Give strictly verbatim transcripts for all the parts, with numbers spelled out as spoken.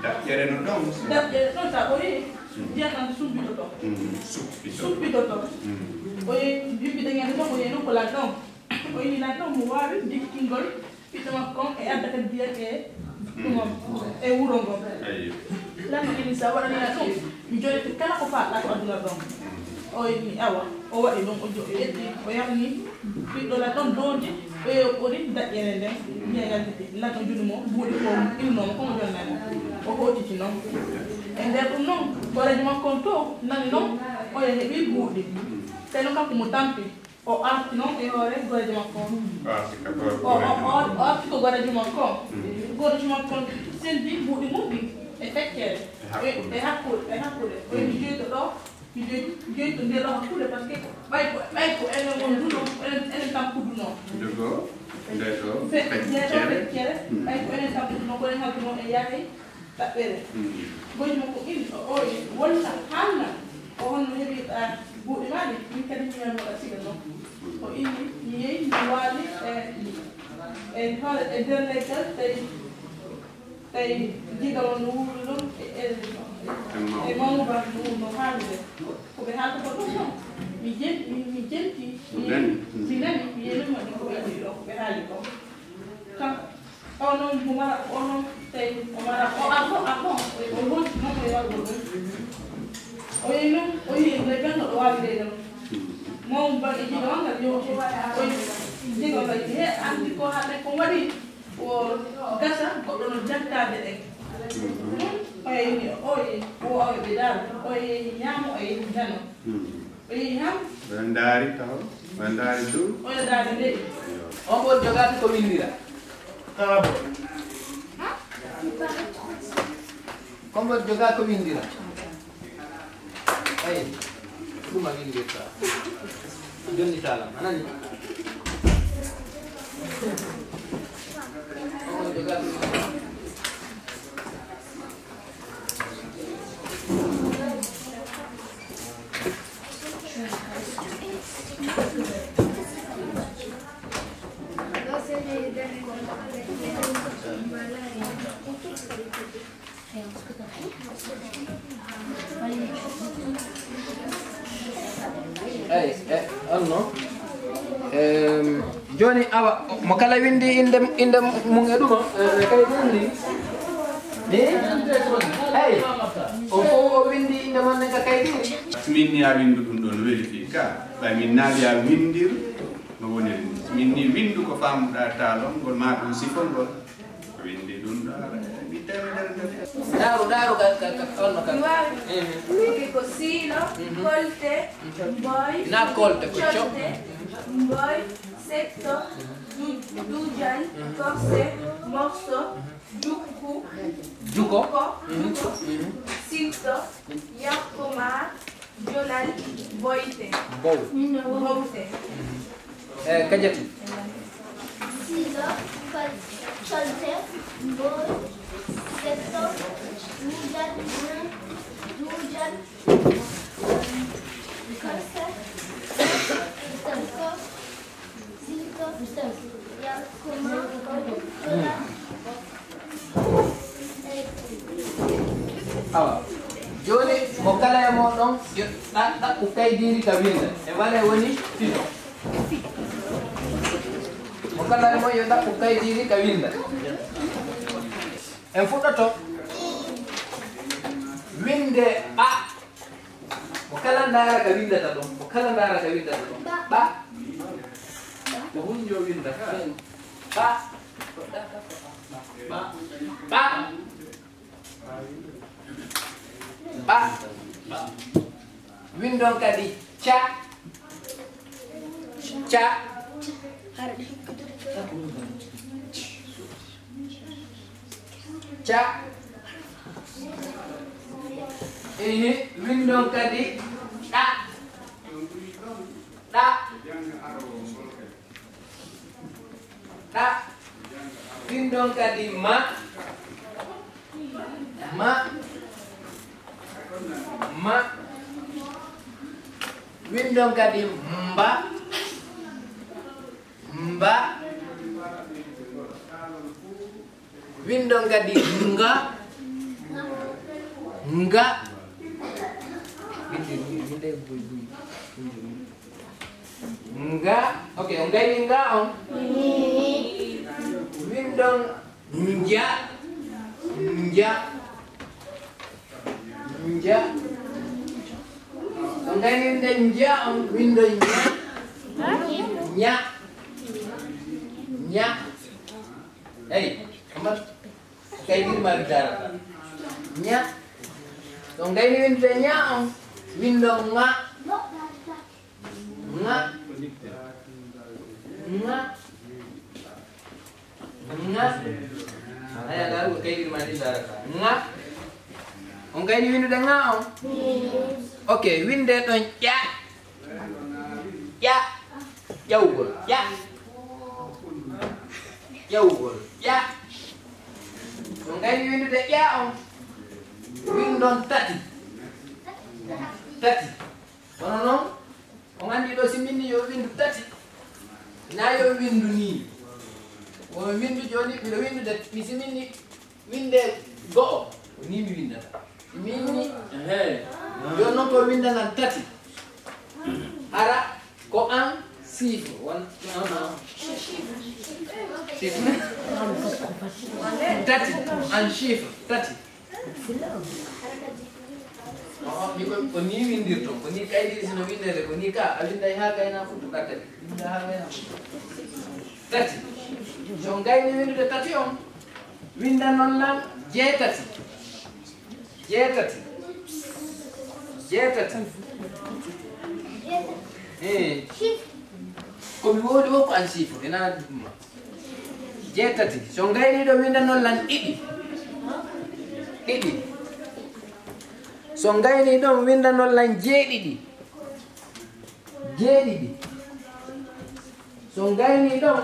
Daƴƴere no ɗon. Daƴƴere ɗon, sa ɓoyi, ndiyam ɗam suppitoto. Mm, suppitoto. Suppitoto. Mm. O yehi, yimɓe dañande ɗon, o yehi noon ko lan ɗon. O yehi lan ɗon, mo waawi dikkingol ɓiɗɗo makko on e adda kadi ndiyam e ɗum on, e wuro ngon. Ayyo. Lan no ini sa waɗani lan ɗum, mi jooɗete kala ko faalɗaa ko aduna ɗon. Mm. O yehi, awa, o waɗi ɗum, o jo-, o ƴetti, o yarni ɓiɗɗo lan ɗon dondi, o yehi o ɓori daƴƴere nden, ndiyam yaltiti. Lan ɗon juuɗe mo, buuɗi ko ilnooma, ko mo jonnani. O hootiti noon. E nder ɗum noon, goreejo makko on to nani noon, o yehi heɓi buuɗi. Tawi noon kanko mo tampi, o arti noon e hoore goreejo makko on. O arti ka goreejo O, o, o, makko. O arti ko goreejo makko on. Mm. Goreejo makko on sendi buuɗi mum ɗin e feccere. E hakkunde. E, e hakku-, e hakkunde. O yehi joyto ɗo, mi joy-, joyto nde ɗo hakkunde, parce que ɓay ko, ɓay ko enen wonduno, enen, enen tampuduno. Nde ɗo, nde ɗo Fe-, nde ɗo feccere. Feccere, mm, ɓay ko enen tampuduno, ko enen halduno e yaade ɗaɓɓere. Mm. Goji makko in, o, o, wonna, haalna, o honno heɓi, ah, buuɗi maa ɗi, min kadi mi wiyan waɗa siga noon. Mm. O inni, mi yehi, mi waali, e, e hoore, e nder leggal, tawi Tawi jiiɗo on no wuuri ɗum e, e, e mawba no, no haalde. Ko ɓe haalta ko ɗum ɗon. Mi jen-, mi, mi jenti, mi, mi nani, mi nani, mi yeeɗima ɗum ko ɓe waɗi ɗo, ko ɓe haali ko. Kan, o noon mo mara, o noon tawi o mara, o arno, arno, o wonti noon ko e waɗugo ɗum. O yehi noon, o yehi leggal no ɗo waawi leydi noon. Mawba e jiiɗo on kadi yo, o yehi, jiiɗo on kadi, he, anndi ko haalde ko waɗi. O gasa goɗɗo no jantaade en. Mhm. Oya yehi, o yehi, o, o yehi daal, o yehi ñaamo, o yehi nano. Mhm. O yehi han. Oya ndaari taho, oya ndaari dow. Oya ndaari leydi. Yo. On mboɗo jogaade ko winndira. Taabo. Ko mboɗo jogaa ko winndira. Ayi, ɗum a winndirta. Jonni taalam, a nani? Eyi, e, on no. Em, jooni, awa, mo kala winndi innde, innde mum e ɗum, e, e kaydi ndi. Ni? Eyi, on fof o winndi innde mon ne ka kaydi ndi. Min ni a winndu ɗum ɗon, vérifier ka. Ɓay min naali a winndir no woniri. Min ni winndu ko faamuɗaa taalol ngol, maa ɗum sifol ngol. Winndi ɗum ɗo, mi temedere nder. Daaru, daaru ka, ka, ka, on no ka. Mi waawi. Eh. Ok, ko siilo, mhm, kolte, mhm, mboy, na kolte, ko co-, codde, mboy, setto, du-, duujal, mhm, korse, morso, mhm, jukku, juko, juko, mhm, juko, mhm, sitto, yakko ma, jolal, boyte. Mbow. Mbowte. Eh, Kadiatou. Siilo, kol-, colte, mboy, setto, duujal, duujal, korse, setto, awa. Jooni, mo kala e mooɗon, yo ɗa-, ɗaɓɓu kaydiiri ka winnda. E wale woni fito. Mo kala e mon, yo ɗaɓɓu kaydiiri ka winnda. En fuɗɗoto. Winnde A. Mo kala ndaara ka winndata ɗon. Mo kala ndaara ka winndata ɗon. Ɓa. Ko hunjo winnda ka. Ɓa. Ɓa. Ɓa. Ɓa. Winndon kadi ca. Ca. Ca. Ehe, winndon kadi ɗa. Ɗa. Ɗa. Winndon kadi ma. Ma. Ma. Winndon kadi mba. Mba. Winndon kadi nga. Nga. Winndee, winndee, winndee, winndee. Nga. Ok, on gayni nga on? Winndon nja. Nja. Nja. On gayni winnde nja on, winndon nya. Nya. Nya. Hey, Amar. Kay ɗin mari dara. Nya. On gayni winnde nya on, winndon nga. Nga. Nga. Nga. Aya, ndaa ko kay ɗin mari dara. Nga. On gayni winndude nga on? Ok, winndee ɗon ƴa. Ƴa. Ƴawgol. Ƴa. Ƴawgol. Ƴa. On gayni winndude ƴa on, winndon tati. Tati. Kono noon, on anndi ɗo si minni yo winndu tati, na yo winndu nii. Ko winndu jooni, miɗo winndude, mi si minni winnde go'o, ko nii mi winndata. Si minni, ehe. Jooni noon ko winndanan tati. Hara ko en chiffre, won, non, non. Chiffre. Tati, en chiffre, tati. Oh, mi ko, ko nii winndirton, ko nii kaydi si no winndede, ko nii ka, a winnday haa gayna fuɗɗo ɓadde, winnda haa gayna fuɗɗo. Tati. So on gayni winndude tati on, winnda noon lan jeetati. Jeetati. Jeetati. Eh. Ko mi woodi o ko en chiffre, ina ɗum. Jeetati. So on gayni ɗo, winnda noon lan ɗiɗi. Ɗiɗi. So on gayni ɗon, winnda noon lan jeeɗiɗi. Jeeɗiɗi. So on gayni ɗon,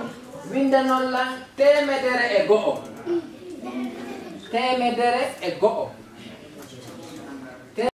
winnda noon lan teemedere e go'o. Teemedere e go'o.